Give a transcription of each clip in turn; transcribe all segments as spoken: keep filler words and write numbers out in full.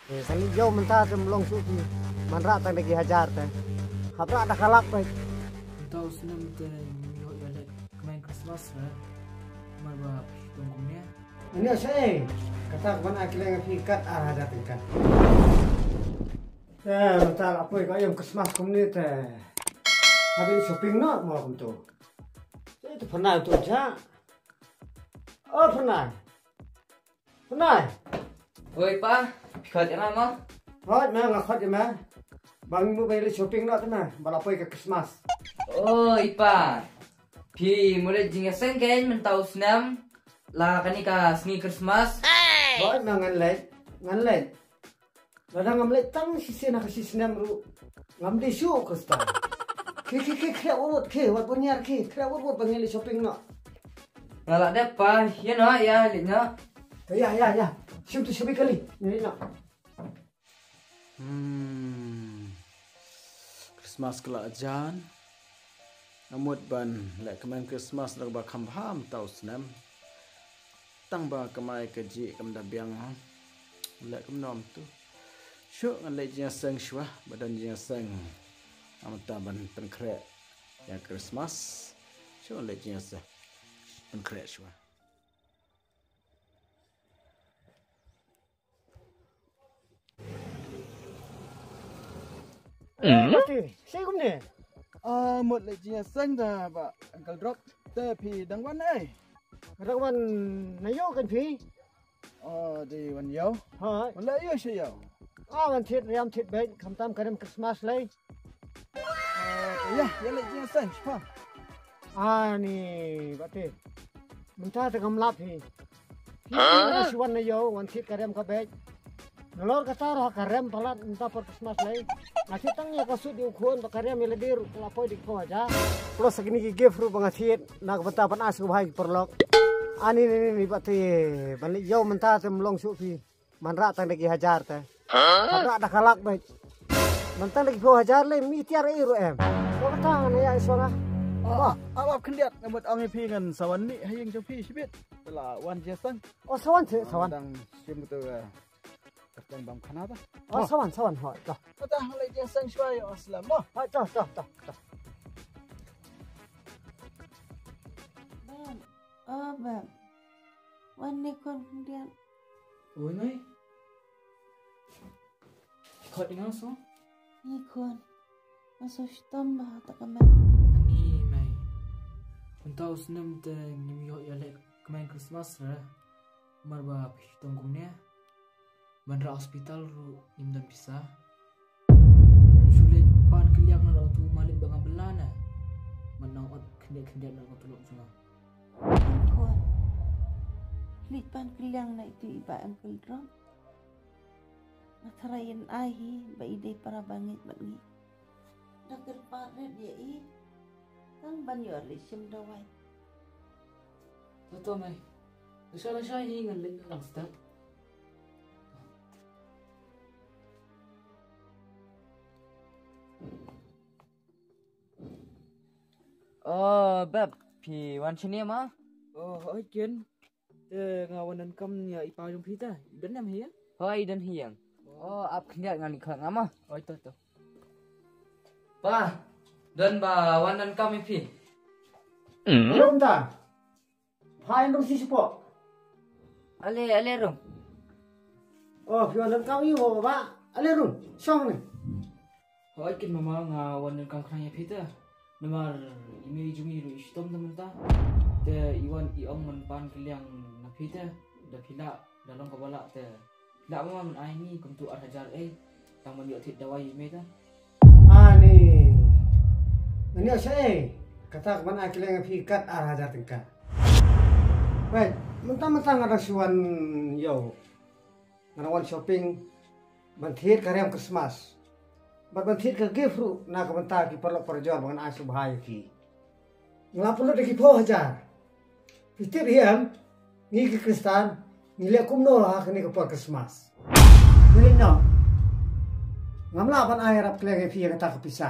Sa ni yo mynta te mlong suk ki. Man rah tang da ki hajar te. Hap rah da ka lak peit. Mynta u snem te ngi ïoh ïa leh kmen Christmas re. Mar ba phi tong kumne. Ini sa eh. Kata ka ban ai kylliang phi kat ar hajar tyngka. Eh, mynta la poi ka ïom Christmas kumne te. Hap shopping noh mo kumto. Te tu pernah tu ja. Oh pernah. Pernah. Oi pa, phi khot ïa nga mo? Hoi ma nga khot ïa ma. Ba ngi mut ban leit shopping noh te ma, ba la poi ka Christmas. Oi pa. Phi mut leit jingïaseng kein mynta u snem. La kane ka sngi Christmas. Hoi ma ngan leit, ngan leit. Lada ngam leit tang shisien ha ka shi snem ruh ngam dei shuh u Khristan. Khie khie khie khie wut wut khie wat bun ïar khie khie wut wut ba ngi leit shopping noh. Nga la dep pa, ïa noh ïa leit noh. Ïa ïa ïa. Shim tu shopping kali. Ngi leit noh. Hmm. Christmas ka la jan. Nga mut ban leh kmen Christmas da kaba kham bha mynta u snem. Tang ba kamai kajih kam da biang ha. Leh kumno tu. Shuh ngan leit jingïaseng shuwa ba don jingïaseng. Nga mynta ban pynkhreh ïa Christmas. Shuh ngan leit jingïaseng. Pynkhreh shuwa. Mati, sei kumne? Ah, mut leit jingïaseng da ba Uncle Drop. Te phi dang wan ai? Dang wan na ïew kan phi? Oh, dei wan ïew. Ha. Wan la ïew sha ïew. Ah, wan thied riam thied beit, khamtam ka rem Christmas lei. Ah, ïa, ïa leit jingïaseng shuwa. Ani bate. Mynta te kam lap hi. Hi na shu wan na ïew wan thied ka rem ka beit. Nalor kata ruh ka rem palat mynta por Christmas lei. Nga thied tang ïa ka suit ïa u khun ba ka rem ïa lade ruh ka la poi da ki phew hajar. Plus kine ki gift ruh ba nga thied na ka bynta ban ai sngewbha ïa ki paralok. Ani ni ni ni bate ban leit ïew mynta te mlong shuh phi. Man rah tang da ki hajar te. Hap rah da ka lak beit. Man tang da ki phew hajar lei mi tiar ei ruh em. Ko kata ngan ïa i shuwa nga. Oh, ap ap khyndiat nga mut ong ïa phi ngan sa wan mih ha ïing jong phi shibit. Te la wan jingïaseng. Oh, sa wan te, sa wan. Dang shim tu ka kyrteng bam khana ta. Oh, sa wan, sa wan hoi. Kata ngan leit jingïaseng shuwa ïa u Aslam mo. Hoi, to to to to. Bam. Oh, bam. Wan ne khun khyndiat. Oi mei. Khot ïa nga so. Ngi khun. Nga so shitom ba ha ta ka met. Ani mei. Mynta u snem te ngim ïoh ïa leh kmen Christmas re. Mar ba phi shitom kumne. Ban rah hospital ruh ngim don pisa. Ngan shu leit pan kylliang na utu u malik ba nga bylla ne. Ngan nang ot khyndiat khyndiat na ka tulop jong nga. Khun. Leit pan kylliang na itu i bah Uncle Drop. Nga tharai yn ai hi ba i dei para bangeit bad ngi. Da kyrpad rit ïa i. Tang ban ïoh leit shim dawai. To to mei. Lashai lashai hi ngan leit lang step. Oh, beb, phi wan shane ma? Oh, hooid kin. Te nga wan donkam ïa i pa jong phi te. I don em hi ïa? Hooid, i don hi ïa. Oh, ap khyndiat ngan ïa khot nga ma. Hooid, to to. Pa, don ba wan donkam ïa phi. Rum ta. Pha in rung shi shipo. Ale, ale rung. Oh, phi wan donkam ïa u ba. Ale rung. Shong ne. Hooid kin mama, nga wan donkam khnang ïa phi te. Namar i mei jong i ruh i shitom te mynta. Te i wan i ong ngan pan kylliang na phi te. Da phi lah, da long kaba lah te. Lah mama, ngan ai ngi kumtu ar hajar ei. Tang ban ïoh thied dawai ïa i mei te. Ani. Ngan ïoh sha ei. Kata ka ban ai kylliang ïa phi kat ar hajar tyngka. Wei, mynta mynta nga dang shu wan ïew. Nga dang wan shopping. Ban thied ka rem Christmas. Bad ban thied ka gift ruh na ka bynta ki paralok parajor ba ngan ai sngewbha ïa ki. Nga la pynlut da ki phew hajar. Phi tip hi em, ngi ki Khristan ngi leh kumno ha kane ka por Christmas. Ngi leh noh. Ngam lah ban ai rap kylliang ïa phi ïa kata ka pisa.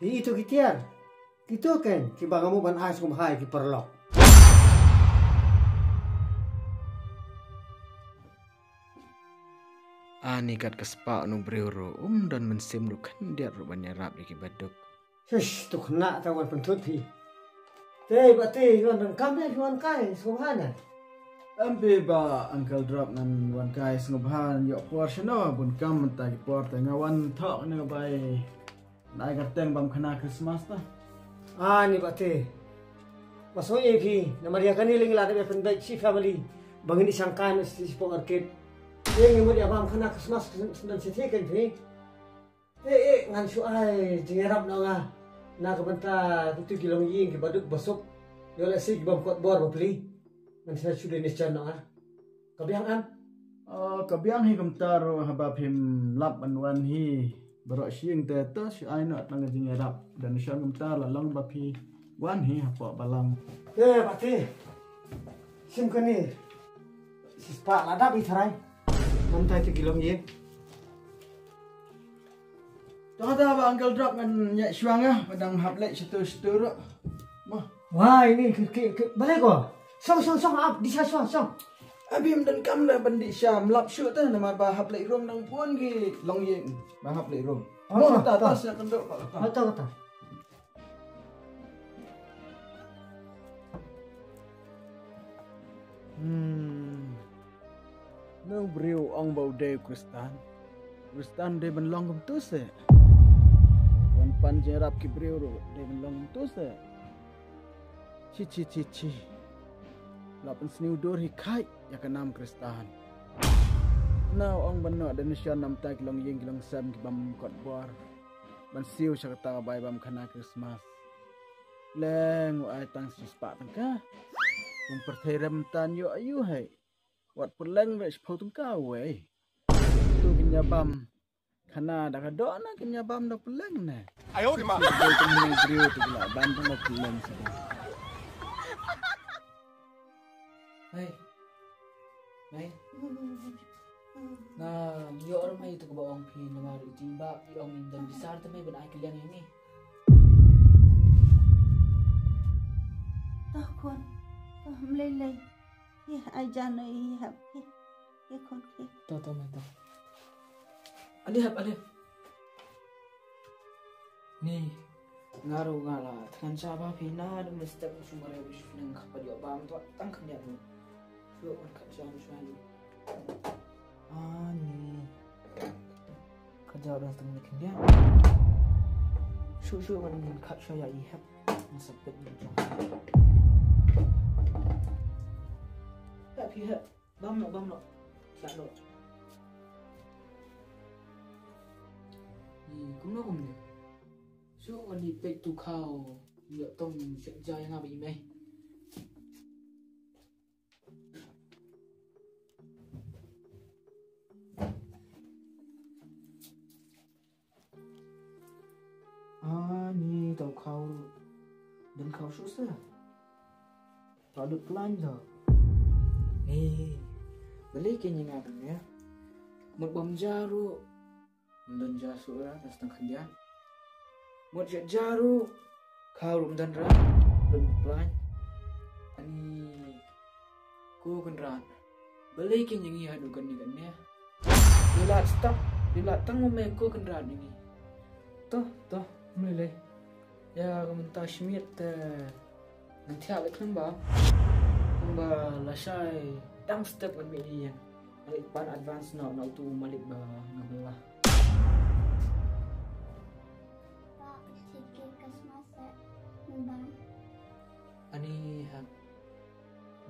Hi ito ki tiar. Kito kein kiba nga mut ban ai sngewbha ïa ki paralok. Ani kat ka spah u briew ruh um don mynsiem ruh khyndiat ruh ban ïarap ïa ki baduk. Shush, tu khynnah ta wan pynthut phi. Te ba te wan dang kam ne phi wan kai sngewbha ne. Em phi ba Uncle Drop ngan wan kai sngewbha ïoh por shano bun kam mynta ki por te nga wan thok ne nga bai. Nai kyrteng bam khana Christmas ta. Ani ba te. Ba soi e phi namar ïa kane leng la da pynbeit shi family. Ba ngin i shangkai na shi por kit. Ïa ngi mut ïa bam khana Christmas sndon shi the kan phi. Eh, eh, ngan shu ai jingïarap na nga. Na ka bynta kitu ki longïing ki baduk basuk. Ïoh lehse ki bym kot bor bapli. Ngan shu shu dei ni chan na nga. Ka biang am? Oh, ka biang hi kumta ruh haba phim lap ban wan hi. Baroh shi ïing te to shu ai noh tang ka jingïarap. Dan shu kumta la long ba phi wan hi hapoh balang. Eh, pati. Sim kane. Sispah la dap i tharai. Ngan tai te ki longïing. To kata ba Uncle Drop ngan ïa shuwa nga ba dang hap leit shatu shatu ruh. Mo. Wai ni ki ki ki balei ko. Shong shong shong ap di sha shong shong. Abim dan kam da ban di sha mlap shu ta namar ba hap leit rum dang pun ki longïing ba hap leit rum. Mo ta ta sha kanduk ba ta. Ta ta. Hmm. Nang briew ong ba u dei Kristan. Kristan dei ban long kumtu se. Wan pan jingïarap ki briew ruh dei ban long kumtu se. Chi chi chi chi. La pynsniew dur hi khai ïa ka nam Kristan. Na ong ban noh donation namar ki longïing ki longsem ki bym kot bor. Ban siew sha kata ka bai bam khana Krismas. Leng u ai tang shispah tyngka. Kum pyrthei rem tan ïoh aïu hei. Wat pyrleng re shiphew tyngka wei. Tu kin ïa bam khana da ka doh na kin ïa bam da pyrleng ne. Ayo di ma. Dei kin ïa briew tu la bam da pyrleng sa. Hei. Mei. Nga ïoh ruh mei tu kaba ong phi namar iti ba i ong in don bisar te mei ban ai kylliang ïa ngi. Toh khun, toh mlei lei. Ïa ai jan ïa hap ïa, ïa khun ki. Toh toh mei toh. Ani hap ani. Ni, nga ruh nga la thngan sha ba phi na da mestep shu mare shu nang khapat ïoh bam tu tang khyndiat ni. Shu wan khat sha shu ni. Ah ni. Ka jaw da tang ni khyndiat. Shu shu wan khat sha ya i hep. Masa pet ni jong. Hep hi hep. Bam noh, bam noh. Sa noh. Ni kumno kumne. Shu wan i pek tu khaw. Ïa tong shu ja ïa nga ba i mei. Ah, ni tau khaw. Don khaw shu sa. Palut plan da. Ni. Beli ke ni nga kan ya. Mut bam jaru. Don ja su ra na stang khyndiat. Mut ja jaru. Khaw rum don ra. Don plan. Ani. Ko kan ran. Beli ke ni ngi hadu kan ni kan ya. Dilat stop, dilat tang mo me ko kan ran ni. Toh, toh, mele. Ïa ka mynta shmiet te ngan thiah leh khlem ba. Khlem ba lashai dang step ngan mih ïa. Malik pan advance noh na utu malik ba nga bela. Ba, siki Christmas eh. Ba. Ani ha.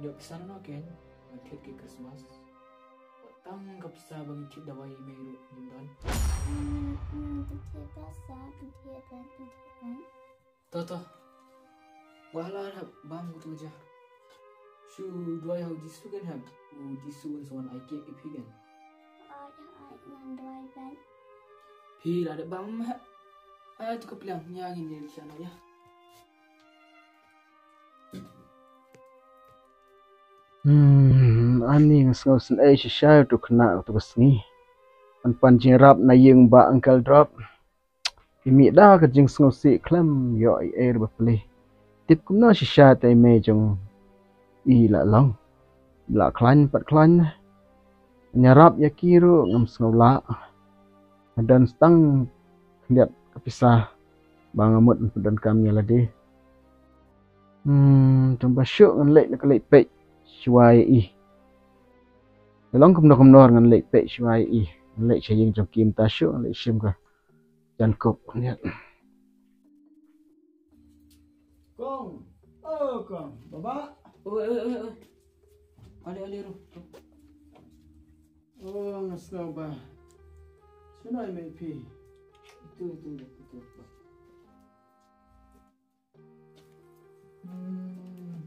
Nyok san no ken. Ngan thied ki Christmas. Wat tang ka pisa ba ngi thied dawai i mei ruh ngim don. Hmm, hmm, pynthie pisa, pynthie ban, pynthie ban. To, to. Wah la hap bam kutu ja. Shu duwai ha u Jisu ken hap. U Jisu un sa wan ai kiet ïa phi ken. Ai, ai, ngan duwai ban. Phi la dep bam hap. Ai tu ka pliang ïa ngin ïa sha na ïa. Hmm, ani nga sngew sngewsih shisha ïa utu u khynnah utu ka sngi. Pan pan jingïarap na ïing ba Uncle Drop. I mih da ka jingsngewsih khlem ïoh ei ei ruh ba plie. Tip kumno shisha te i mei jong i la long. La khlaiñ pat khlaiñ. Ïarap ïa ki ruh ngam sngew lah. Nga don tang khyndiat ka pisa ba nga mut ban pyndonkam ïa lade. Hmm, tang ba shuh ngan leit, la ka leit peit shuwa ïa i. Long kumno kumno ngan leit peit shuwa ïa i. Ngan leit sha ïing jong ki mynta, shuh ngan leit shim ka jan kok khyndiat. Kong, oh Kong, Baba. Oi, oi, oi, oi. Ale, ale, ruh. Oh, nga sngew ba. Shano i mei phi? Itu, itu, itu. Hmm.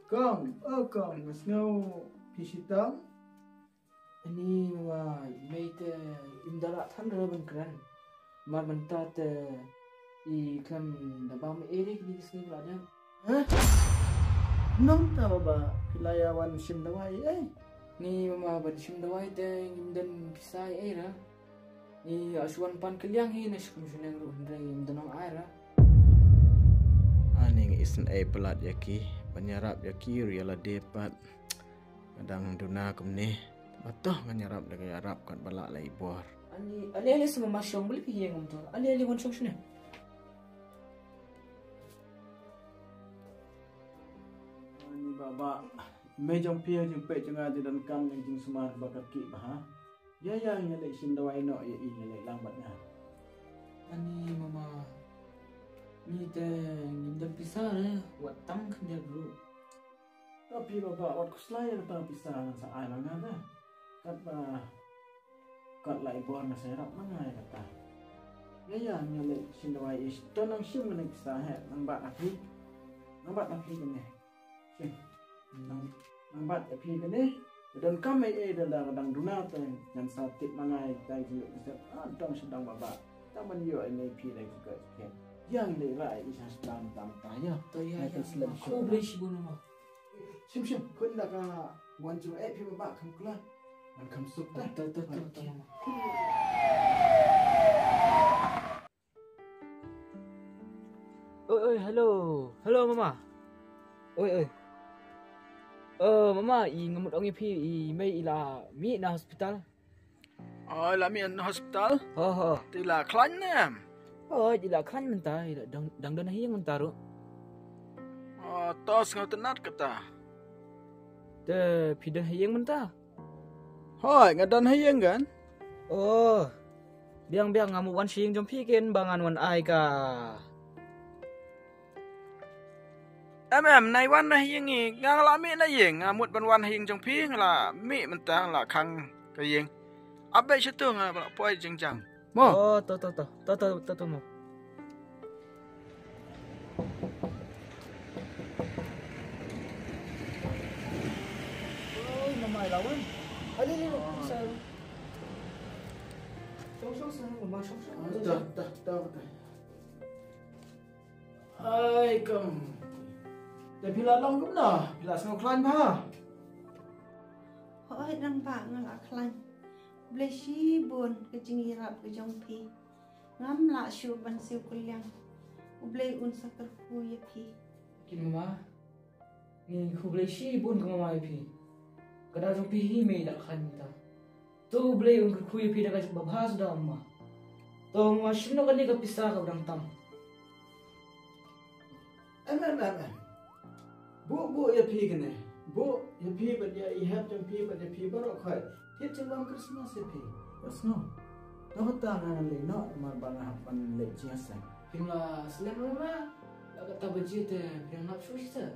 Kong, oh Kong, nga sngew phi shitom. Ani mama, i mei te im da lah than re ban kren. Mar mynta te i khlem da bam ei re kine ki sngi ba la dep. Hah? Nangta Baba, phi la ïa wan shim dawai ei? Ni mama, ban shim dawai te ngim don pisa ei ra. Ni ïa shu wan pan kylliang hi na shu kum shu neng ruh hynrei ngim don ong ei ra. Ani nga isynei palat ïa ki, ban ïarap ïa ki ruh ïa lade pat. Nga dang duna kumne. Ba toh ngan ïarap da ka ïarap kat ba lah la i bor. Ani, ale, ale, sngewma shong, beli phi ïeng kumto. Ale, ale, wan shong shane. Ani Baba, mei jong phi, jingpeit jong nga, jingdonkam, jingsumar ba ka ki ba ha. Ïa, ïa, ngi leit shim dawai noh, ïa, ngi leit lang bad nga. Ani mama, ngi te ngim don pisa re, wat tang khyndiat ruh. Tapi Baba, wat khuslai ïa kata pisa ngan sa ai ma nga te. Katba kat la i bor nga sa ïarap ma nga ïa kata. Ïa, ïa, ngi leit shim dawai, ish. To nang shim kane pisa he, nang bat ha phi. Nang bat ha phi kane. Shim. Nang, nang bat ha phi kane. Donkam ei ei da la ka dang duna te ngan sa tip ma nga ïa kata jingïoh jingstep. Ah, dang shu dang Baba. Tang ban ïoh ei mei phi da jingkoit jingkhiah. Ïa, ngi leit rah ei sha sdang tam ta ïa. To ïa, ïa, slem shu. Khublei shibun mama. Shim, shim, khun da ka wan jrong eh phi Baba, kham khlaiñ. Wan kham suk ta. To, to, to, to, mama. Oi, oi, hello. Hello mama. Oi, oi. Eh, mama, i nga mut ong ïa phi, i mei i la mih na hospital. Oh, i la mih na hospital? Ho, ho. Te i la khlaiñ ne em? Oh, i la khlaiñ mynta, i la dang, dang don ha ïing mynta ruh. Oh, to sngewtynnat kata. Te phi don ha ïing mynta? Hooid, nga don ha ïing kan. Oh. Biang biang nga mut wan sha ïing jong phi ken ba ngan wan ai ka. Em em, nai wan na ïing ngi, nga la mih na ïing, nga mut ban wan ha ïing jong phi, nga la mih mynta, nga la khang ka ïing. Ap beit sha tu, nga la poi jingjang. Mo. Oh, to to to. To to to to mo. Oi, mama i la wan. Ali li lo sa. Shong shong sa, mama shong shong. To to to to. Ai kam. Te phi la long kumno? Phi la sngew khlaiñ bha? Hooid, nang ba nga la khlaiñ. Blei shibun ka jingïarap ka jong phi. Ngam lah shuh ban siew kylliang. U Blei un sa kyrkhu ïa phi. Ki mama, ngi khublei shibun ka mama ïa phi. Ka daw jong phi hi mei da khlaiñ mynta. To U Blei un kyrkhu ïa phi da ka jingbha suda mama. To mama shim noh kane ka pisa kaba dang tam. Em em em em. Buh buh ïa phi kane. Buh ïa phi bad ïa i hep jong phi bad ïa phi baroh khoit. Thied jinglong Christmas ïa phi. Wat sngew. Noh kata ngan leit noh namar ba nga hap ban leit jingïaseng. Phim la slem ruh ma. La kata ba jia te phim lap shuh shuh.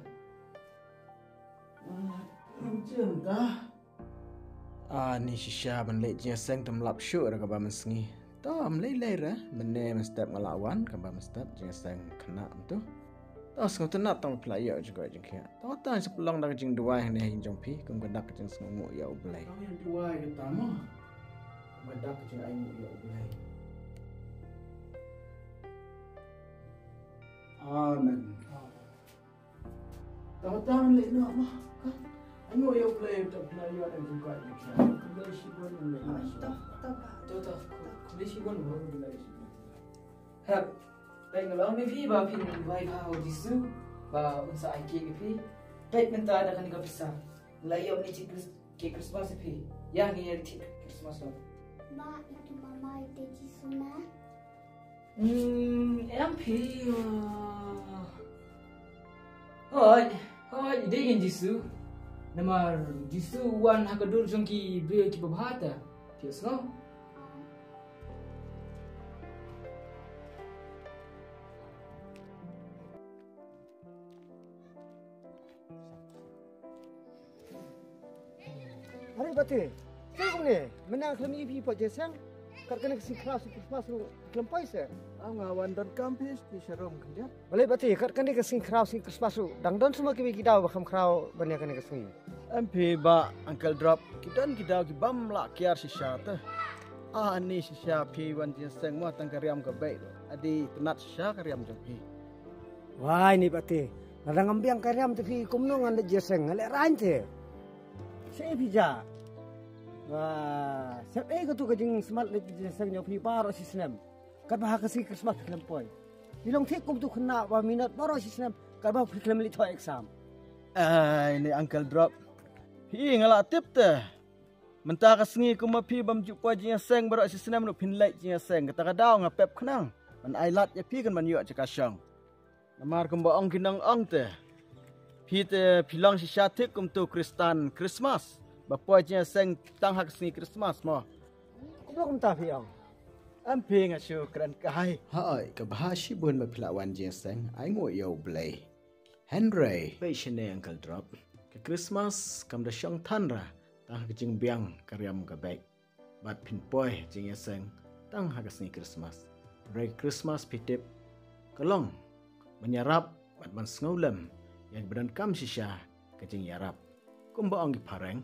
Ah, jia mynta. Ah, ni shisha ban leit jingïaseng te ym lap shuh da kaba mynsngi. To ym lei lei re, mynne mynstep nga la wan, kaba mynstep jingïaseng khynnah mynta. To sngewtynnat tang phi la ïoh jingkoit jingkhiah. To tang sa pynlong da ka jingduwai hangne ha ïing jong phi, kum ka dak ka jingsngewnguh ïa U Blei. Tang ïa duwai kata mo. Kum ka dak ka jingainguh ïa U Blei. Amen. Tang tang leh noh ma. Ka. Ainguh ïa U Blei uta phi la ïoh da ka jingkoit jingkhiah. Khublei shibun leh noh. To, to, pa. To, to. Khublei shibun. Khublei shibun. Hep. Peit nga la ong ïa phi ba phin duwai bha ha U Jisu ba un sa ai kiad ïa phi. Peit mynta da kane ka pisa. La ïoh ne jingkris. Ki Christmas phi. Ïa ngi ïa ki Christmas lo. Ba itu mama ite Jisu na. Hmm, em phi. Hoi, hoi, dei ïa Jisu. Namar Jisu wan ha ka dur jong ki briew ki babha ta. Phi sngew? Are Bate, te kumne, mynta khlem ïohi phi poi jingïaseng, kat kane ka sngi khraw sngi Christmas ruh khlem poi se. Am nga wan donkam phi, phi sharum khyndiat. Balei Bate, kat kane ka sngi khraw sngi Christmas ruh dang don sumar kiwei ki daw ba kham khraw ban ïa kane ka sngi. Em phi ba Uncle Drop, ki don ki daw ki bym lah kiar shisha te. Ah, ani shisha phi wan jingïaseng mo tang ka riam ka beit. Adi tynnat shisha ka riam jong phi. Wai ni Bate, lada ngam biang ka riam te phi kumno ngan leit jingïaseng, nga leh rain te. Seh phi ja. Wah, sep ei katu ka jingsmat leit jingïaseng jong phi baroh shi snem. Katba ha ka sngi Christmas phi khlem poi. Phi long thik kum tu khynnah ba minot baroh shi snem katba phi khlem leit thoh exam. Ai ni Uncle Drop. Phi nga la tip te. Mynta ka sngi kumba phi bym ju poi jingïaseng baroh shi snem ruh phin leit jingïaseng, kata ka daw nga pep khnang ban ai lad ïa phi kan ban ïoh jaka shong. Namar kumba ong ki nong ong te, phi te phi long shisha thik kum tu Khristan Christmas ba poi jingïaseng tang ha ka sngi Christmas mo. Kumba kumta phi ong? Em phi nga shu kren kai. Hoi, ka bha shibun ba phi la wan jingïaseng, ai nguh ïa U Blei. Hynrei peit shane Uncle Drop, ka Christmas kam da shong than ra tang ha ka jingbiang ka riam ka beit. Bad phin poi jingïaseng tang ha ka sngi Christmas. Hynrei ka Christmas phi tip ka long ban ïarap bad ban sngewlem ïa kiba donkam shisha ka jingïarap. Kumba ong ki phareng,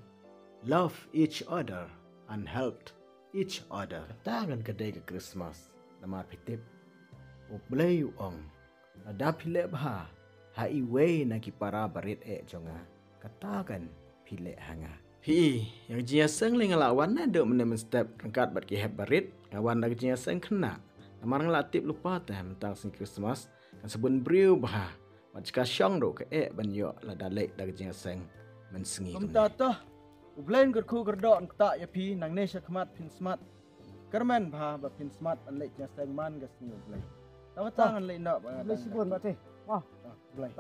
love each other and help each other. Kata kan ka dei ka Christmas. Namar phi tip, U Blei u ong, lada phi leh bha ha iwei na ki para barit eh jong nga, kata kan phi leh ha nga. Phi, ïa ka jingïaseng lei nga la wan naduh mynne mynstep ryngkat bad ki hep barit, nga wan da ka jingïaseng khynnah. Namar nga la tip lypa te mynta ka sngi Christmas kan sa bun briew bha. Bad jaka shong ruh ka eh ban ïoh lada leit da ka jingïaseng mynsngi kumta. Kumta toh, U Blei un kyrkhu kyrdoh un ktah ïa phi nangne shakhmat phin smat. Kyrmen bha ba phin smat ban leit jingïaseng man ka sngi U Blei. Tang kata ngan leit noh ba. Blei shibun Bate. Wah. Blei.